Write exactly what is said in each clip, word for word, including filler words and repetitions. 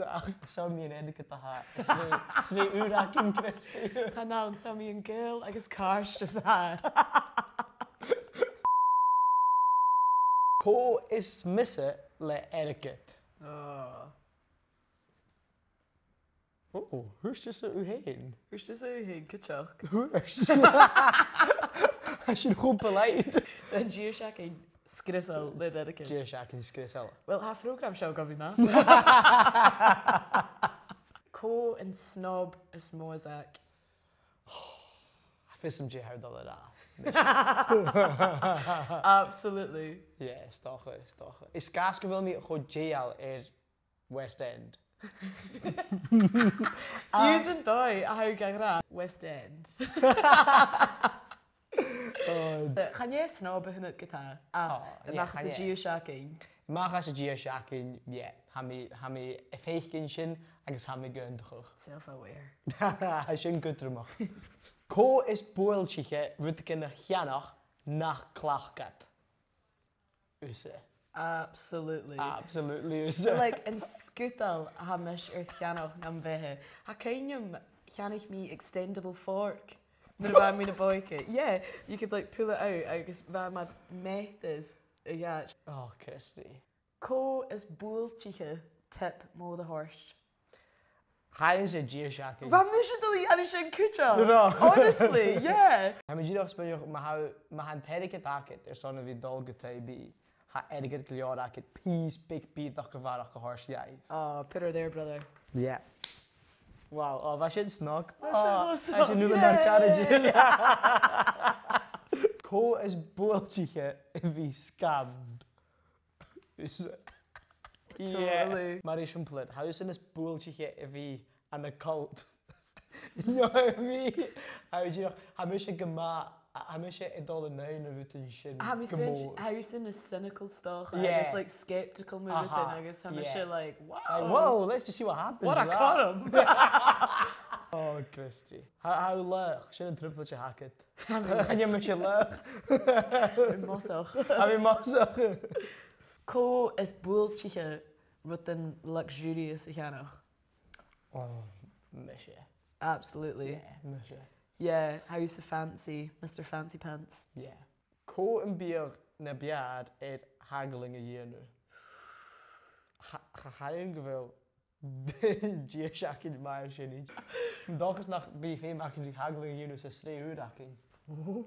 Ach, 's ann mu airgead a tha e. Is e, is e ùr againn, Christy. Chan ann, 's ann mu dheidhinn gaol agus càirdeas a tha e. Cò as miosa le airgead? Oh. Oh, thuirt thusa thu fhèin. Thuirt thusa thu fhèin, cuideachd. Thuirt. Tha sin cho polite. So, an dithis againn sgriosail le airgead? Dithis againn sgriosail. Well, tha am prògram seo gu bhith math. Cò an snob as motha as fhios agad? Tha fios agam dè tha thu a' dol a ràdh. Absolutely. Yeah, 's dòcha, 's dòcha. Is gu bheil mi cho dèidheil air West End. Fiù 's an dòigh a tha thu ga ràdh, West End. Oh. Chan e snob a th' annad ge-tà, ach, oh, yeah, a-mach às an dithis againn. A-mach às an dithis againn, yeah. Tha mi, tha mi a' faicinn sin agus tha mi ag aontachadh. Self-aware. Tha sin cudromach. Cò as buailtiche rudeigin a cheannach nach cleachd iad? Thusa. Absolutely. Absolutely thusa. Like, an sgudail a tha mise air cheannach nam bheatha. Tha cuimhn' agam, cheannaich mi extendable fork nuair a bha mi na b' òige. Yeah, you could, like, pull it out agus bha e mar mheatair a dh'fhaid. Oh, Christy. Cò as buailtiche, tip mòr a thoirt? Tha sin dìreach seachad. Bha mise a' dol a dhèanamh sin cuideachd. No, no. Honestly, yeah. Tha mi dìreach a' smaoineachadh, ma tha, ma tha an t-airgead agad airson a bhith a' dol gu taigh-bìdh, tha airgead gu leòr agad pìos beag bìodach a bharrachd a thoirt dhaibh. Oh, put her there, brother. Yeah. Wow, oh, bha sin snog. Bha sin snog. Oh, tha sin uile nar garaid. Cò as buailtiche a bhith sgam? Thusa. Yeah. Totally. Mar eisimpleir, tha thusa nas buailtiche a bhith ann an cult. No, mi, tha mi dìreach, tha mise gu math, tha mise a' dol an aghaidh na rudan sin gu mòr. Tha mi smaoin-, tha thusa nas cynical 's dòcha, yeah, agus, like, sceptical mu rudan, aha, agus tha mise, yeah, like, wow. Like, whoa, let's just see what happens with that. What a cothrom. Oh, Christy. Tha, tha thu laghach, sin an trioblaid a th' agad. Chan eil mise laghach. Tha mi mosach. Tha mi mosach. Cò as buailtiche rudan luxurious a cheannach? Oh, mise. Absolutely. Yeah, mise. Yeah, tha thusa fancy, Mister Fancy Pants. Yeah. Cò am biadh na b' fheàrr air haggling a dhèanamh? Cha, cha chanainn gu bheil dithis againn math air sin idir. Tha mi an dòchas nach bi feum againn ri haggling a dhèanamh san t-sreath ùr againn. Ooh.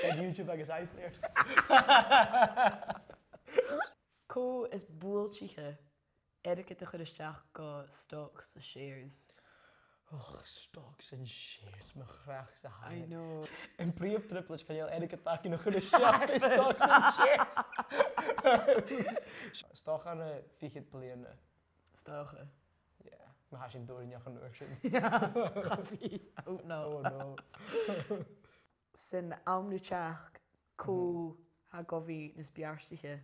Air YouTube agus iPlayer. Cò as buailtiche airgead a chur a-steach gu stocks is shares? Och, stocks and shares, mo chreach-sa. I know. Am prìomh trioblaid, chan eil airgead againn a chur a-steach gu stocks and shares. 'S dòcha ann an fichead bliadhna. 'S dòcha. Yeah. Ma tha sinn dùraileach an uair sin. Cha bhi. I hope not. Oh, no. San àm ri teachd, cò tha gu bhith nas beartaiche?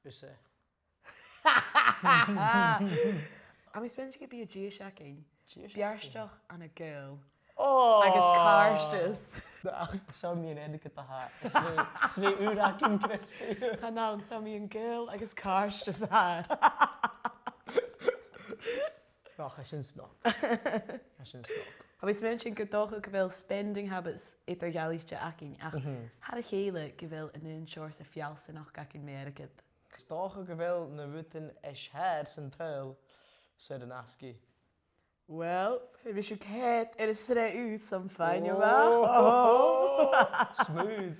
Thusa. Tha mi a' smaoineachadh gum bi dithis againn. Dithis againn. Beartach ann an gaol. Oh! Agus càirdeas. Ach, 's ann mu airgead a tha e. Is e, is e ùr againn, Christy. Chan ann, 's ann mu dheidhinn gaol agus càirdeas a tha e. Ach, tha sin snog. Tha sin snog. Tha mi a' smaoineachadh gu dòcha gu bheil spending habits eadar-dhealaichte againn, ach, mhm, thar a chèile gu bheil an aon seòrsa feallsanachd againn mu airgead. 'S dòcha gu bheil na rudan as fheàrr san t-saoghal saor an-asgaidh. Well, feumaidh sibh coimhead air an t-sreath ùr 's am faigh sibh a-mach. Oh. Oh. Smooth.